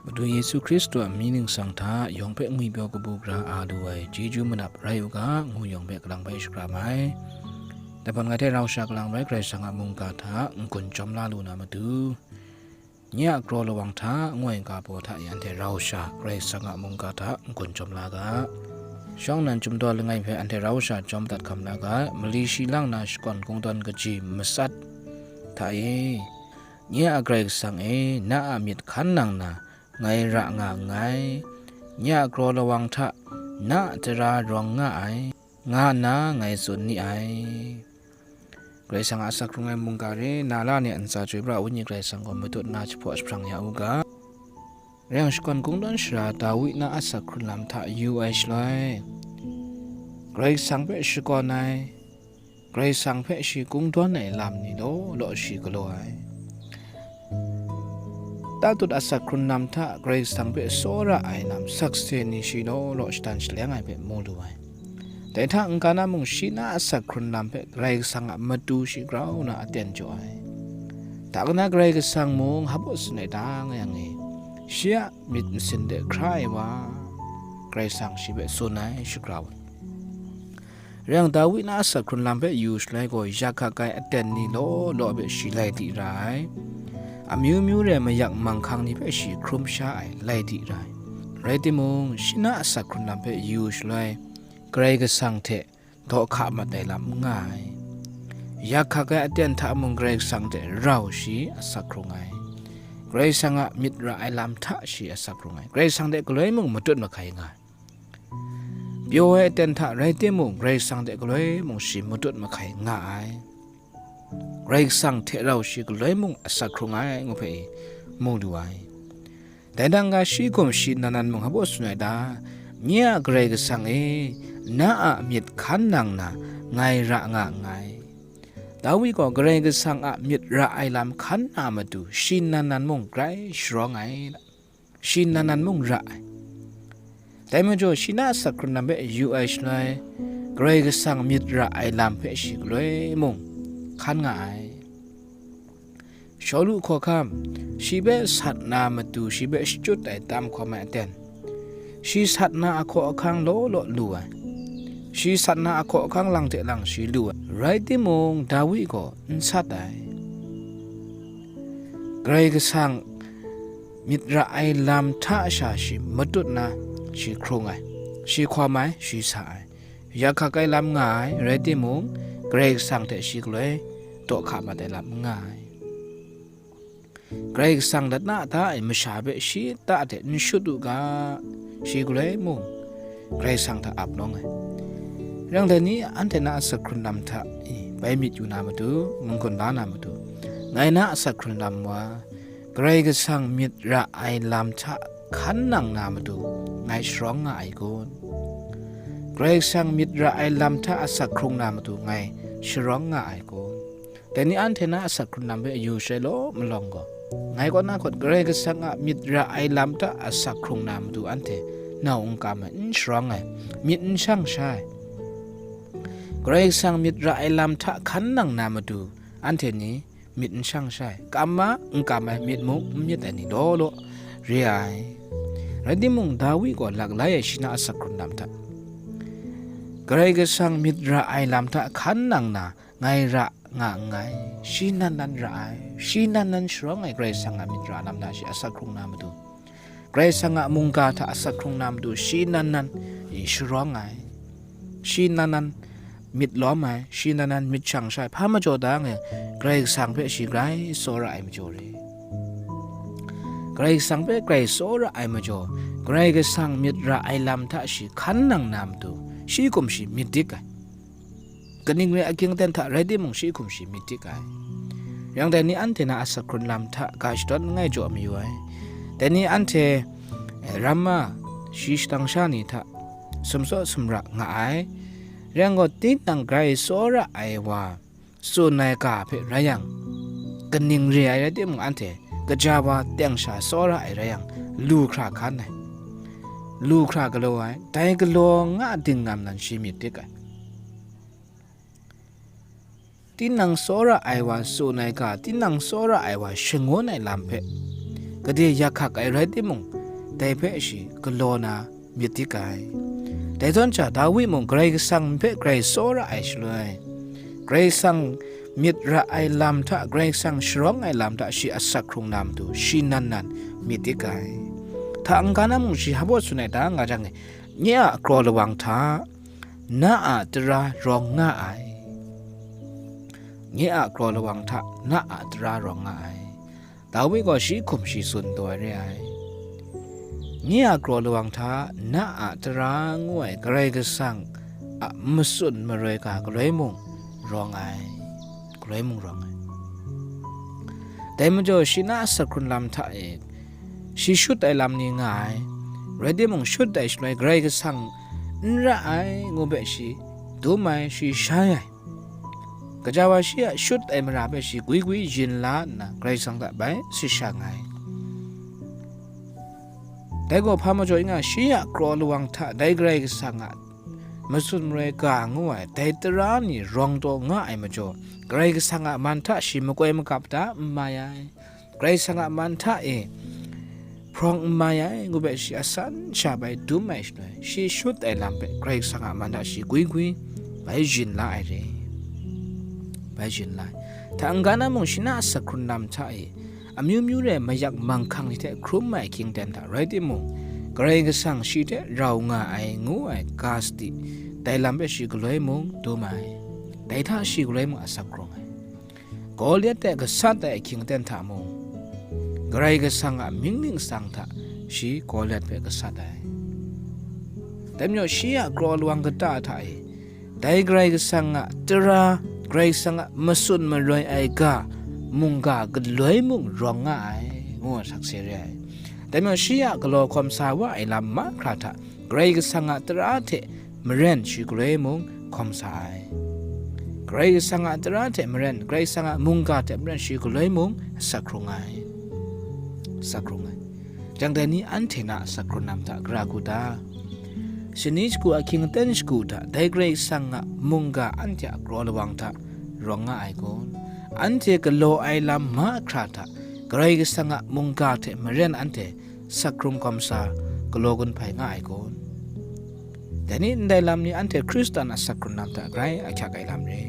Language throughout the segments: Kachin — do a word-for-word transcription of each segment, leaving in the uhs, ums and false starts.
Madu Yesu Hkristu a mying ningsang hta yawng hpe ngwipyaw kabu gara a lu ai chyeju manap rai u ga, ngu yawng hpe kalang bai shakram ai. Dai hpan ngai hte rau sha kalang bai Karai Kasang a mungga hta n-gun chyawm la lu na matu, nye a kraw lawang hta ngu ai ga baw hta e anhte rau sha Karai Kasang a mungga hta n-gun chyawm la ga. Shawng nnan chyum daw langai hpe anhte rau sha chyawm dat hkam la ga, mali shi lang na shakawn kungdawn kaji matsat hta e, nye a Karai Kasang e, na a myit hkan nang na, ngai ra nga nngai, nye a kraw lawang hta na a tara rawng nga ai, nga nna ngai tsun ni ai. Karai Kasang a asak hkrung ai mungga re, na la ni a ntsa chyoi pra ai Wenyi Karai Kasang gaw matut nna jahpaw jahprang ya u ga. Rai yang, shakawn kungdawn sara Dawi na asak hkrun lam hta yu ai shaloi, Karai Kasang hpe shakawn ai, Karai Kasang hpe shi kungdawn ai lam ni law law shi galaw ai. Tatut asak hkrun lam hta Karai Kasang hpe tsawra ai lam sakse ni shi law law shadan shaleng ai hpe mu lu ai. Dai hta n-ga na mung, shi na asak hkrun lam hpe Karai Kasang a matu shi grau na aten jaw ai. Dai hkana Karai Kasang mung hpaw tsun ai ta nga yang e, shi a myit masin de hkra ai wa, Karai Kasang shi hpe tsun ai, shagrau ai. Rai yang, Dawi na asak hkrun lam hpe yu shaloi gaw, yak hkak ai aten ni law law hpe shi lai di ra ai. Amyu myu re ai mayak manghkang ni hpe shi hkrum sha ai, lai di ra ai. Rai timung, shi na asak hkrun lam hpe yu shaloi, Karai Kasang hte daw hka mat ai lam n nga ai. Yak hkak ai aten hta mung Karai Kasang hte rau shi asak hkrung ai. Karai Kasang a myit ra ai lam hta shi asak hkrung ai. Karai Kasang hte galoi mung matut mahkai nga ai. Pyaw ai aten hta rai timung, Karai Kasang hte galoi mung shi matut mahkai nga ai. Karai Kasang hte rau shi galoi mung asak hkrung ai ngu hpe mu lu ai. Dai nang ga, shi hkum shi nan nan mung hpaw tsun ai ta? Nye a Karai Kasang e, na a myit hkan nang na, ngai ra nga nngai. Dawi gaw Karai Kasang a myit ra ai lam hkan na matu, shi nan nan mung grai sharawng ai. Shi nan nan mung ra ai. Dai majaw, shi na asak hkrun lam hpe yu ai shaloi, Karai Kasang myit ra ai lam hpe shi galoi mung hkan nga ai. Shawlu hkawhkam, shi hpe sat na matu, shi hpe shachyut ai tam hkawm ai aten, shi sat na ahkaw ahkang law law lu ai. Shi sat na ahkaw ahkang lang hte lang shi lu ai. Rai timung, Dawi gaw n sat ai. Karai Kasang myit ra ai lam hta sha shi matut na, shi hkrung ai, shi hkawm ai, shi sa ai. Yak hkak ai lam nga ai, rai timung, Karai Kasang hte shi galoi daw hka mat ai lam n nga ai. Karai Kasang lat na ta ai masha hpe shi ta hte n shut u ga, shi galoi mung Karai Kasang hta ap nawng ai. Rai yang, dai ni anhte na asak hkrun lam hta e bai myit yu na matu, n-gun la na matu, ngai na asak hkrun lam wa, Karai Kasang myit ra ai lam hta hkan nang na matu, ngai sharawng nga ai kun? Karai Kasang myit ra ai lam hta asak hkrung na matu, ngai sharawng nga ai kun? Dai ni anhte na asak hkrun lam hpe yu shaloi law malawng gaw, ngai kaw na hkawt Karai Kasang a myit ra ai lam hta asak hkrung na matu, anhte nau n kam ai, n sharawng ai, myit n shang sha ai. Karai Kasang myit ra ai lam hta hkan nang na matu, anhte ni myit n shang sha ai, kam ma n kam ai, myit mung n myit ai ni law law re ai. Rai timung, Dawi gaw laklai ai shi na asak hkrun lam hta, Karai Kasang myit ra ai lam hta hkan nang na, ngai ra nga nngai, shi nan nan ra ai, shi nan nan sharawng ai, Karai Kasang a myit ra lam hta shi asak hkrung na matu, Karai Kasang a mungga hta asak hkrung na matu, shi nan nan e sharawng ai, shi nan nan myit lawm ai, shi nan nan myit shang sha ai, hpa majaw da ngai, Karai Kasang hpe shi grai tsawra ai majaw re. Karai Kasang hpe grai tsawra ai majaw, Karai Kasang myit ra ai lam hta shi hkan nang na matu, shi hkum shi myit dik ai. Kaning re ai, ahkying aten hta rai timung, shi hkum shi myit dik ai. Yang dai ni anhte na asak hkrun lam hta ga shadawn langai jaw mayu ai. Dai ni anhte, eh, ramma, shi shadang sha ni hta sumsaw sumra nga ai. Rai yang gaw, tinang grai tsawra ai wa tsun ai ga hpe rai yang, kaning re ai rai timung, anhte kaja wa teng sha tsawra ai rai yang, lu hkra hkan ai, lu hkra galaw ai, dai galaw nga dinglam nan shi myit dik ai. Tinang tsawra ai wa tsun ai ga, tinang tsawra ai wa shangun ai lam hpe gade yak hkak ai rai timung, dai hpe shi galaw na myit dik ai. Dai zawn sha, Dawi mung Karai Kasang hpe grai tsawra ai shaloi, Karai Kasang myit ra ai lam hta, Karai Kasang sharawng ai lam hta shi asak hkrung na matu, shi nan nan myit dik ai. Hta n-ga na mung shi hpa baw tsun ai ta nga jang e, nye a kraw lawang hta, na a tara rawng nga ai. Nye a kraw lawang hta, na a tara rawng nga ai. Dawi gaw shi hkum shi tsun taw ai re ai. Nye a kraw lawang hta, na a tara ngu ai Karai Kasang a matsun maroi ga galoi mung rawng ai. Galoi mung rawng ai. Dai majaw, shi na a asak hkrun lam hta e, shi shut ai lam ni nga ai. Rai timung, shut ai shaloi Karai Kasang n ra ai ngu hpe shi dum ai, shi shai ai. Gaja wa shi a shut ai mara hpe shi gwi gwi yin la nna, Karai Kasang hta bai sashang ai. Dai gaw hpa majaw i nga, shi a kraw lawang hta dai Karai Kasang a matsun maroi ga ngu ai dai tara ni rawng taw nga ai majaw, Karai Kasang a man hta shi makoi magap da n mai ai. Karai Kasang a man hta e hprawng n mai ai ngu hpe shi asan sha bai dum ai shaloi, shi shut ai lam hpe Karai Kasang a man hta shi gwi gwi bai yin la ai re. Bai yin la ai. Hta n-ga na mung, shi na a asak hkrun lam hta e amyu myu re ai mayak manghkang ni hte hkrum ai ahkying aten hta rai timung, Karai Kasang shi hte rau nga ai ngu ai ga sadi, dai lam hpe shi galoi mung dum ai. Dai hta shi galoi mung asak hkrung ai. Goliat hte gasat ai ahkying aten hta mung, Karai Kasang a mying ningsang hta shi Goliat hpe gasat ai. Dai majaw, shi a kraw lawang kata hta e, dai Karai Kasang a tara, Karai Kasang a matsun maroi ai ga, mungga galoi mung rawng nga ai, ngu ai sakse re ai. Dai majaw, shi a galaw hkawm sa wa ai lam mahkra hta, Karai Kasang a tara hte maren shi galoi mung hkawm sa ai. Karai Kasang a tara hte maren, Karai Kasang a mungga hte maren shi galoi mung asak hkrung ai. Asak hkrung ai. Jang dai ni anhte na asak hkrun lam hta gara hku ta? Shani shagu ahkying aten shagu hta dai Karai Kasang a mungga anhte a kraw lawang hta rawng nga ai kun? Anhte galaw ai lam mahkra hta Karai Kasang a mungga hte maren anhte asak hkrung hkawm sa galaw gun hpai nga ai kun? Dai ni ndai lam ni anhte Hkristan asak hkrun lam hta grai ahkyak ai lam re.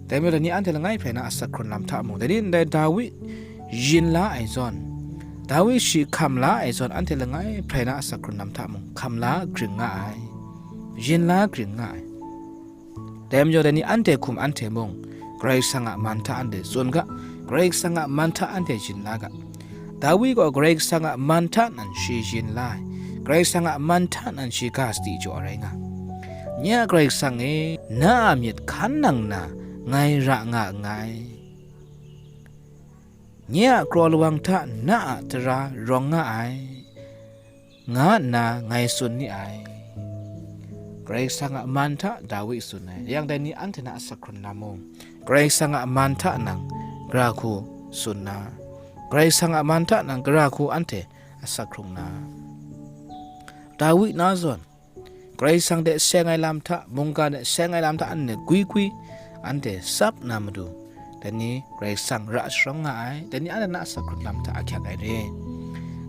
Dai majaw, dai ni anhte langai hprai na asak hkrun lam hta mung, dai ni ndai Dawi yin la ai zawn, Dawi shi hkam la ai zawn, anhte langai hprai na asak hkrun lam hta mung hkam la gring nga ai, yin la gring nga ai. Dai majaw, dai ni anhte hkum anhte mung, Karai Kasang a man hta anhte tsun ga, Karai Kasang a man hta anhte yin la ga. Dawi gaw Karai Kasang a man hta nan shi yin la ai, Karai Kasang a man hta nan shi ga sadi jaw rai nga. Nye a Karai Kasang e, na a myit hkan nang na, ngai ra nga nngai. Nye a kraw lawang hta na a tara rawng nga ai, nga nna ngai tsun ni ai. Karai Kasang a man hta Dawi tsun ai. Yang dai ni anhte na asak hkrun lam mung, Karai Kasang a man hta nang gara hku tsun na, Karai Kasang a man hta nang gara hku anhte asak hkrung na. Dawi na zawn, Karai Kasang hte seng ai lam hta, mungga hte seng ai lam hta anhte gwi gwi, anhte tsap na matu, dai ni Karai Kasang ra sharawng nga ai, dai ni anhte na asak hkrun lam hta ahkyak ai re.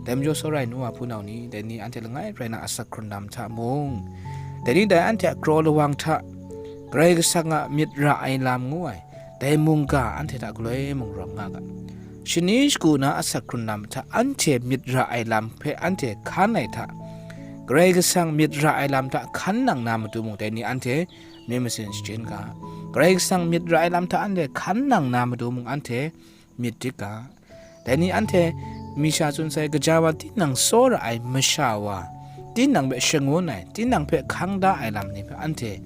Dai majaw, tsawra ai nu wa hpunau ni, dai ni anhte langai rai na asak hkrun lam hta mung, dai ni dai anhte a kraw lawang hta Karai Kasang a myit ra ai lam ngu ai, dai mungga anhte hta galoi mung rawng nga ga. Shani shagu na asak hkrun lam hta anhte myit ra ai lam hpe anhte hkan ai hta, Karai Kasang myit ra ai lam hta hkan nang na matu mung, dai ni anhte myit masin shachyen ga. Karai Kasang myit ra ai lam hta anhte hkan nang na matu mung, anhte myit dik ga. Dai ni anhte mi sha tsun sai, gaja wa tinang tsawra ai masha wa, tinang hpe shangun ai, tinang hpe hkang da ai lam ni hpe anhte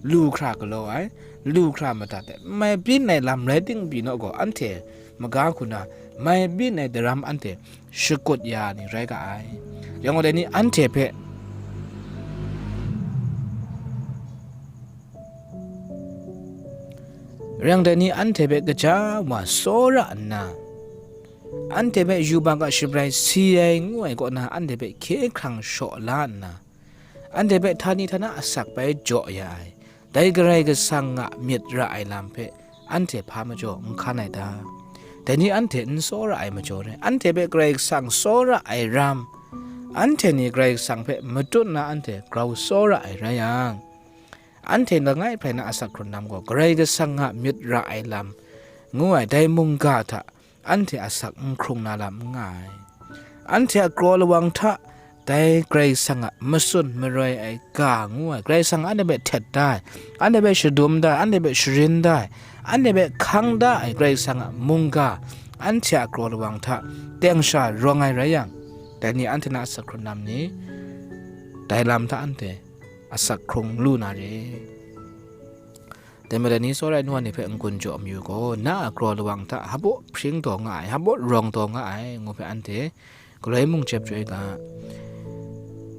lu hkra galaw ai, lu hkra madat ai, mai byin ai lam rai ting pyi naw gaw, anhte maga hku na mai byin ai daram anhte shakut ya ni rai ga ai. Yang gaw, dai ni anhte hpe, yang dai ni anhte hpe gaja wa tsawra nna, anhte hpe yubak a shabrai si ai ngu ai kaw na, anhte hpe hkye hkrang shaw la nna, anhte hpe htani htana asak bai jaw ya ai, dai Karai Kasang a myit ra ai lam hpe anhte hpa majaw n hkan ai ta? Dai ni anhte n tsawra ai majaw re, anhte hpe Karai Kasang tsawra ai ram, anhte ni Karai Kasang hpe matut na anhte grau tsawra ai rai yang, anhte langai hprai na asak hkrun lam gaw Karai Kasang a myit ra ai lam ngu ai dai mungga hta anhte asak n hkrung na lam n nga ai. Anhte a kraw lawang hta dai Karai Kasang a matsun maroi ai ga ngu ai, Karai Kasang anhte hpe htet da ai, anhte hpe shadum da ai, anhte hpe sharin da ai, anhte hpe hkang da ai Karai Kasang a mungga, anhte a kraw lawang hta teng sha rawng ai rai yang, dai ni anhte na asak hkrun lam ni, dai lam hta anhte asak hkrung lu na re. Dai majaw ni tsawra ai nu wa ni hpe n-gun jaw mayu gaw, na a kraw lawang hta hpaw hpring taw nga ai, hpaw rawng taw nga ai, ngu hpe anhte galoi mung jep chyoi ga.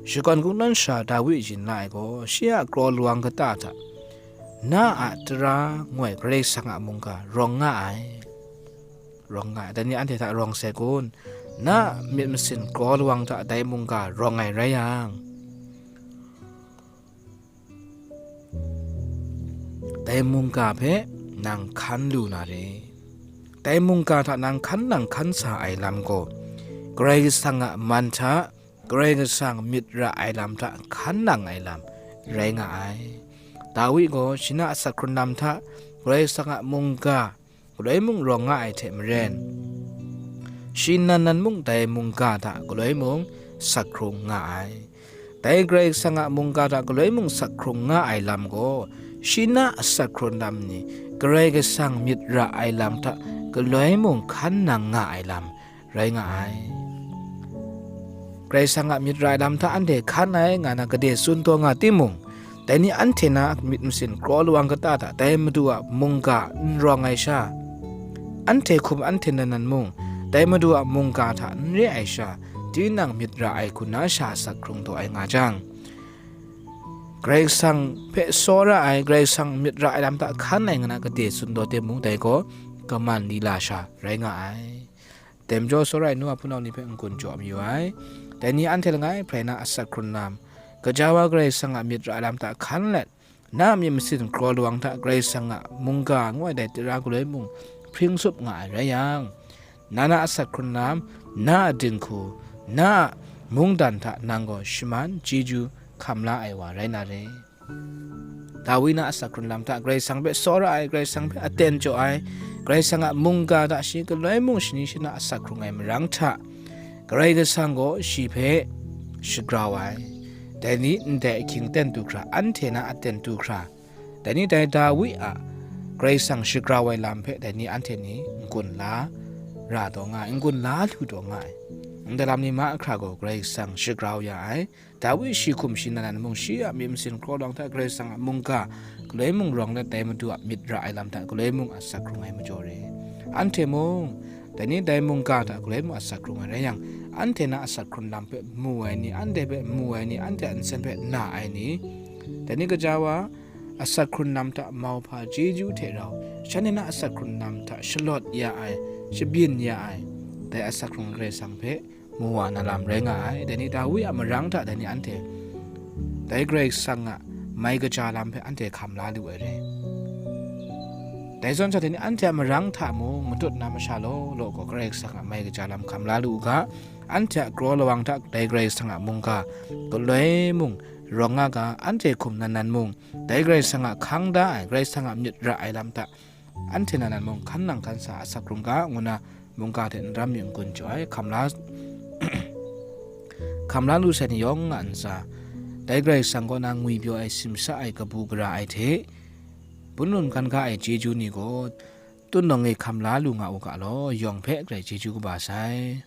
Shakawn kungdawn sha Dawi yin la ai gaw, shi a kraw lawang kata hta, na a tara ngu ai Karai Kasang a mungga rawng nga ai, rawng nga ai. Dai ni anhte hta rawng sai kun, na a myit masin kraw lawang hta dai mungga rawng ai rai yang, dai mungga hpe nang hkan lu na re. Dai mungga hta nang hkan nang hkan sa ai lam gaw, Karai Kasang a man hta, Karai Kasang myit ra ai lam hta hkan nang ai lam rai nga ai. Dawi gaw shi na asak hkrun lam hta Karai Kasang a mungga galoi mung rawng nga ai hte maren, shi nan nan mung dai mungga hta galoi mung sak hkrung nga ai. Dai Karai Kasang a mungga hta galoi mung sak hkrung nga ai lam gaw, shi na asak hkrun lam ni Karai Kasang myit ra ai lam hta galoi mung hkan nang nga ai lam rai nga ai. Karai Kasang a myit ra ai lam hta anhte hkan ai nga na gade tsun taw nga timung, dai ni anhte na myit masin kraw lawang kata hta dai Madu a mungga n rawng ai sha, anhte hkum anhte nan nan mung dai Madu a mungga hta n re ai sha, tinang myit ra ai hku na sha asak hkrung taw ai nga jang, Karai Kasang hpe tsawra ai, Karai Kasang myit ra ai lam hta hkan ai nga na gade tsun taw timung, dai gaw kaman lila sha rai nga ai. Dai majaw tsawra ai nu wa hpunau ni hpe n-gun jaw mayu ai. Dai ni anhte langai hprai na asak hkrun lam, gaja wa Karai Kasang a myit ra ai lam hta hkan let, na a myit masin kraw lawang hta Karai Kasang a mungga ngu ai dai tara galoi mung hpring sup nga ai rai yang, na na asak hkrun lam, na a dinghku, na a mungdan hta nang gaw shaman chyeju hkam la ai wa rai na re. Dawi na asak hkrun lam hta Karai Kasang hpe tsawra ai, Karai Kasang hpe aten jaw ai, Karai Kasang a mungga hta shi galoi mung shani shana asak hkrung ai marang hta, Karai Kasang gaw shi hpe shagrau ai. Dai ni ndai ahkying ten du hkra, anhte na aten du hkra, dai ni dai Dawi a Karai Kasang shagrau ai lam hpe dai ni anhte ni n-gun la ra taw nga ai, n-gun la lu taw nga ai. Ndai lam ni mahkra gaw Karai Kasang shagrau ya ai. Dawi shi hkum shi nan nan mung, shi a myit masin kraw lawang hta Karai Kasang a mungga galoi mung rawng let, dai Madu a myit ra ai lam hta galoi mung asak hkrung ai majaw re. Anhte mung, dai ni dai mungga hta galoi mung asak hkrung ai rai yang, anhte na asak hkrun lam hpe mu ai ni, anhte hpe mu ai ni, anhte a nsen hpe na ai ni, dai ni gaja wa asak hkrun lam hta mauhpa chyeju hte rau, shanhte na asak hkrun lam hta shalawt ya ai, shabyin ya ai, dai asak hkrung Karai Kasang hpe mu wa na lam rai nga ai. Dai ni Dawi a marang hta dai ni anhte dai Karai Kasang a mai kaja lam hpe anhte hkam la lu ai re. Dai zawn sha dai ni anhte a marang hta mung matut na masha law law gaw Karai Kasang a mai kaja lam hkam la lu u ga, anhte a kraw lawang hta dai Karai Kasang a mungga galoi mung rawng nga ga, anhte hkum nan nan mung dai Karai Kasang a hkang da ai, Karai Kasang a myit ra ai lam hta anhte nan nan mung hkan nang hkan sa asak hkrung ga, ngu na mungga hte n ram mi n-gun jaw ai, hkam la, hkam la lu sai ni yawng a ntsa, dai Karai Kasang kaw na ngwipyaw ai, simsa ai, kabu gara ai hte, bun run kan ga ai chyeju ni gaw, tun nawng e hkam la lu nga u ga law, yawng hpe grai chyeju kaba sai.